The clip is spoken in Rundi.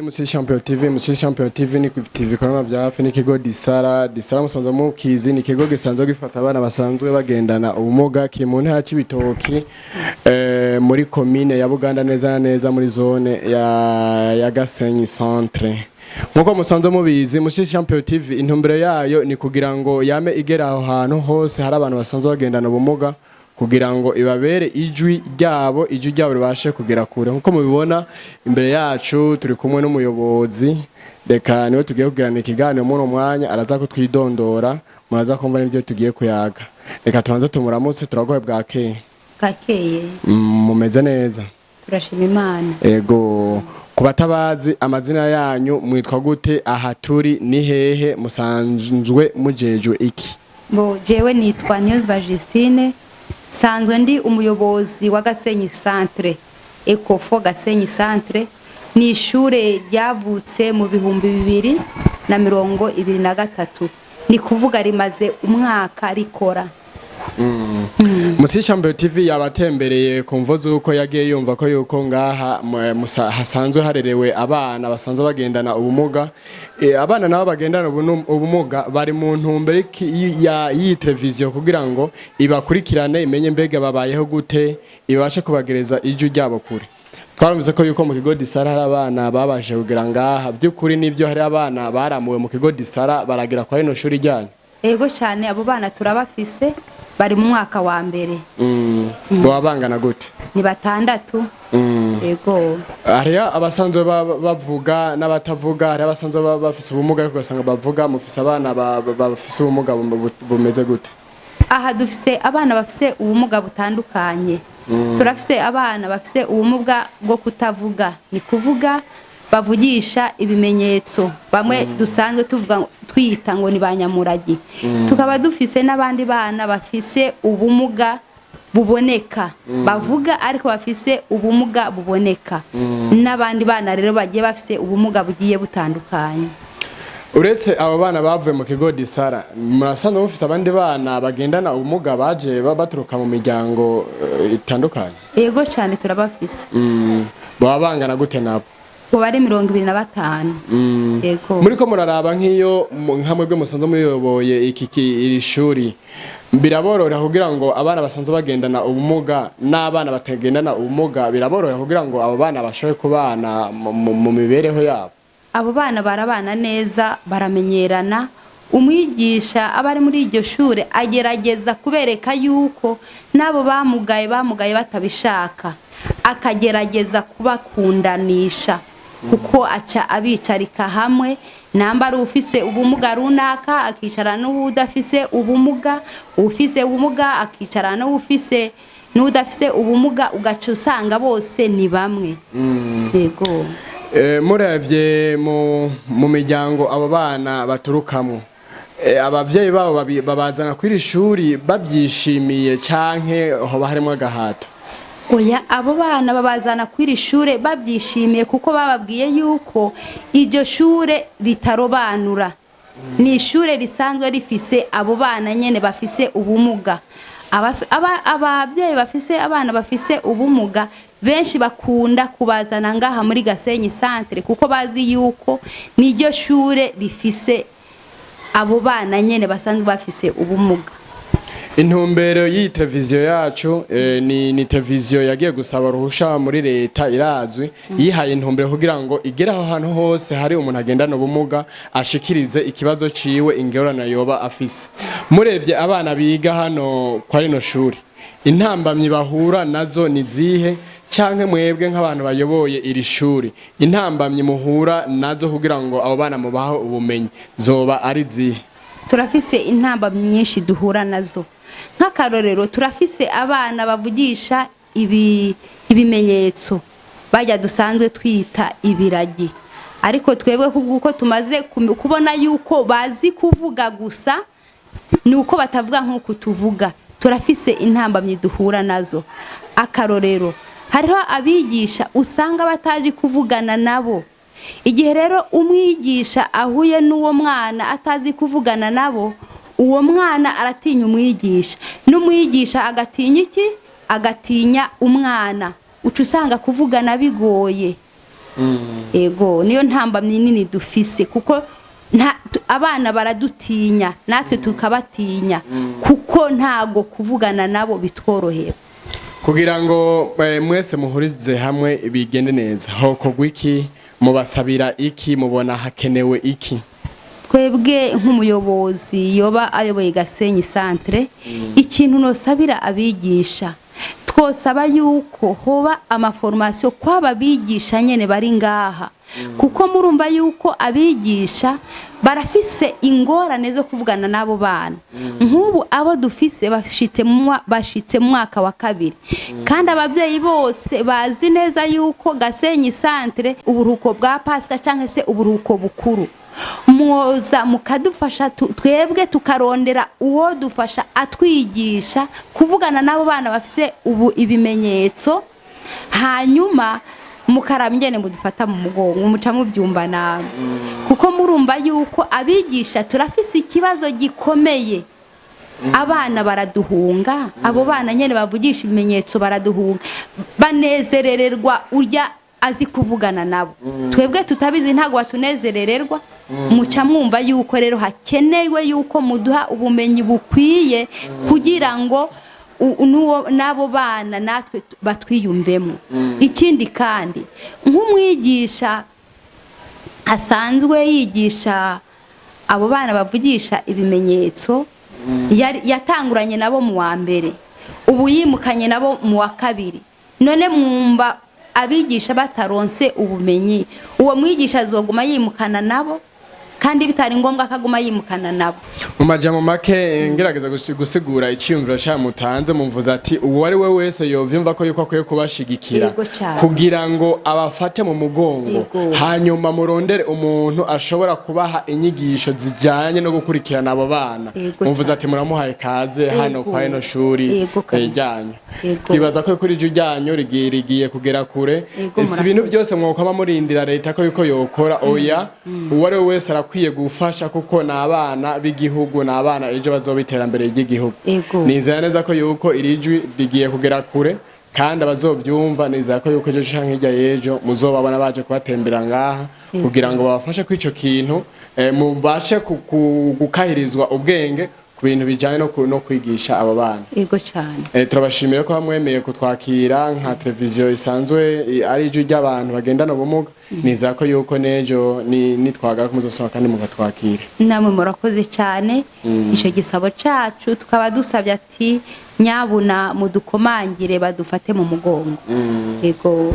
Ni Musi Champion TV. Musi Champion TV ni TV ikorana bya hafi n'ikigo Disara. Disara musanzwe mukizi, ni ikigo gisanzwe gifata abana basanzwe bagendana ubumuga, kiri mu ntara c'Ibitoki, muri komine ya Buganda, neza na neza muri zone ya Gasenyi Centre. Nkuko musanzwe mubizi, Musi Champion TV intumbero yayo ni kugira ngo yame igera aho hantu hose hari abantu basanzwe bagendana ubumuga, kugira ngo ibabere ijwi ryabo, ijwi ryabo ribashe kugera kure. Nkuko mubibona imbere yacu, turi kumwe n'umuyobozi. Reka niwe tugiye kugirana ikiganiro muri uno mwanya, araza kutwidondora, muraza kumva n'ibyo tugiye kuyaga. Reka tubanze tumuramutse. Turagoye, bwakeye. Bwakeye. Mumeze neza? Turashima Imana. Ego, ku batabazi amazina yanyu, mwitwa gute? Aha turi ni hehe? Musanzwe mujejwe iki? Bo, jewe nitwa Niyonzima Justine, sanzwe ndi umuyobozi wa Gasenyi Centre. Ecofo Gasenyi Centre ni ishure ryavutse mu 2023, ni kuvuga rimaze umwaka rikora. Musi Champion TV yabatembereye ku mvo z'uko yagiye yumva ko yuko ngaha hasanzwe harerewe abana basanzwe bagendana ubumuga. Abana nabo bagendana ubumuga bari mu ntumbero y'iyi televiziyo kugira ngo ibakurikirane, imenye mbega babayeho gute, ibashe kubagereza ijwi ryabo kure. Twarumvise ko yuko mu kigo Disara hari abana babashije kugera ngaha. By'ukuri nivyo, hari abana baramuwe mu kigo Disara baragira kwa rino shuri ryanyu? Ego cyane, abo bana turabafise, bari mu mwaka wa mbere. Boba bangana gute? Ni batandatu. Ego. Hariyo abasanzwe bavuga n'abatavuga, hariyo abasanzwe bafise ubumuga ariko ugasanga bavuga. Mufise abana bafise ubumuga bumeze gute? Aha dufise abana bafise ubumuga butandukanye. Turafise abana bafise ubumuga bwo kutavuga, ni kuvuga bavugisha ibimenyetso, bamwe dusanzwe tuvuga twita ngo ni ba nyamuragi. Tukaba dufise n'abandi bana bafise ubumuga buboneka, bavuga ariko bafise ubumuga buboneka, n'abandi bana rero bagiye bafise ubumuga bugiye butandukanye. Uretse abo bana bavuye mu kigo Disara, murasanzwe mufise abandi bana bagendana ubumuga baje baturuka mu miryango itandukanye? Yego cyane, turabafise. Baba bangana gute nabo? Ubu ari 25. Yego. Muriko muraraba nk'iyo nka mwebwe musanzwe muyoboye iri shuri, biraborora kugira ngo abana basanzwe bagendana ubumuga n'abana batagendana ubumuga, biraborora kugira ngo abo bana bashobore kubana mu mibereho yabo? Abo bana barabana neza, baramenyerana. Umwigisha aba ari muri iryo shure agerageza kubereka yuko n'abo bamugaye bamugaye batabishaka, akagerageza kubakundanisha, kuko aca abicarika hamwe. Namba ari ufise ubumuga runaka akicara n'uwudafise ubumuga, ufise ubumuga akicara n'uwufise n'udafise ubumuga, ugaca usanga bose ni bamwe. Yego. Muravye mu miryango abo bana baturukamo, abavyeyi babo babazana kuri iri shuri babyishimiye canke hoba harimwo agahato? Oya, abo bana babazana kuri iri shure babyishimiye, kuko bababwiye yuko iryo shure ritarobanura, ni ishure risanzwe rifise abo bana nyene bafise ubumuga. Ababyeyi bafise abana bafise ubumuga benshi bakunda kubazana ngaha muri Gasenyi Centre, kuko bazi yuko niryo shure rifise abo bana nyene basanzwe bafise ubumuga. Intumbero y'iyi televiziyo yacu, ni televiziyo yagiye gusaba uruhusha muri leta, irazwi, yihaye intumbero kugira ngo igere aho hantu hose hari umuntu agendana ubumuga, ashikirize ikibazo ciwe, ingorane yoba afise. Muravye abana biga hano kwa rino shuri, intambamyi bahura nazo ni zihe? Canke mwebwe nk'abantu bayoboye iri shuri, intambamyi muhura nazo kugira ngo abo bana mubaho ubumenyi zoba ari zihe? Turafise intambamyi nyinshi duhura nazo. Nk'akarorero, turafise abana bavugisha ibimenyetso, bajya dusanzwe twita ibiragi, ariko twebwe kubw'uko tumaze kubona yuko bazi kuvuga gusa, ni uko batavuga nk'uko tuvuga. Turafise intambamyi duhura nazo. Akarorero, hariho abigisha usanga batazi kuvugana nabo. Igihe rero umwigisha ahuye n'uwo mwana atazi kuvugana nabo, uwo mwana aratinya umwigisha, n'umwigisha agatinya iki? Agatinya umwana. Uca usanga kuvugana bigoye. Ego, niyo ntambamyi nini dufise, kuko abana baradutinya, natwe tukabatinya, kuko ntago kuvugana nabo bitworohera. Kugira ngo mwese muhurize hamwe bigende neza, hokorwa iki? Mubasabira iki? Mubona hakenewe iki? Twebwe nk'umuyobozi yoba ayoboye Gasenyi Centre, ikintu nosabira abigisha, twosaba yuko hoba ama formation kw'aba bigisha nyene bari ngaha, kuko murumva yuko abigisha barafise ingorane zo kuvugana n'abo bana. Nk'ubu abo dufise bashitse mu mwaka wa kabiri, kandi ababyeyi bose bazi neza yuko Gasenyi Centre uburuhuko bwa Pasika cyangwa se uburuhuko bukuru, mwoza mukadufasha, twebwe tukarondera uwo dufasha atwigisha kuvugana n'abo bana bafise ubu ibimenyetso, hanyuma mukaraba ingene mudufata mu mugongo, muca mubyumva nawe, kuko murumva yuko abigisha turafise ikibazo gikomeye. Abana baraduhunga, abo bana nyene bavugisha ibimenyetso baraduhunga, banezerererwa urya azi kuvugana nabo. Twebwe tutabizi ntabwo batunezerererwa. Muca mwumva yuko rero hakenewe yuko muduha ubumenyi bukwiye kugira ngo n'abo bana natwe batwiyumvemo. Ikindi kandi, nk'umwigisha asanzwe yigisha abo bana bavugisha ibimenyetso, yatanguranye nabo mu wa mbere, ubu yimukanye nabo mu wa kabiri. None mwumva abigisha bataronse ubumenyi, uwo mwigisha azoguma yimukana nabo kandi bitari ngombwa ko aguma yimukana nabo? Mu majambo make, ngerageza gusigura iciyumviro ca mutanze, mumvuze ati uwo ari we wese yovyumva ko yuko akwiye kubashigikira Yego cane. kugira ngo abafate mu mugongo, hanyuma murondere umuntu ashobora kubaha inyigisho zijanye no gukurikirana abo bana. Mumvuze ati muramuhaye kaze hano kwa ino shuri ryanyu. Twibaza ko kuri ijwi ryanyu rigiye kugera kure. Si ibintu Murakoze. byose mwokwama murindira leta ko yuko yokora. Oya, uwo ari we wese arakwiye gufasha, kuko ni abana b'igihugu, ni abana ejo bazoba iterambere ry'igihugu. Nizera neza ko yuko iri jwi rigiye kugera kure, kandi abazovyumva, nizera ko yuko ejo canke hirya y'ejo muzobabona baje kubatembera ngaha kugira ngo babafashe kw'ico kintu, mubashe gukahirizwa ubwenge ku bintu bijanye no kwigisha abo bana. Yego cyane. Turabashimira ko bamwemeye kutwakira nka televiziyo isanzwe ari ijwi ry'abantu bagendana ubumuga. Nizera ko yuko n'ejo nitwagaruka muzosoma kandi mukatwakira. Namwe murakoze cyane. Icyo gisabo cyacu tukaba dusabye ati nyabuna mudukomangire badufate mu mugongo. Yego.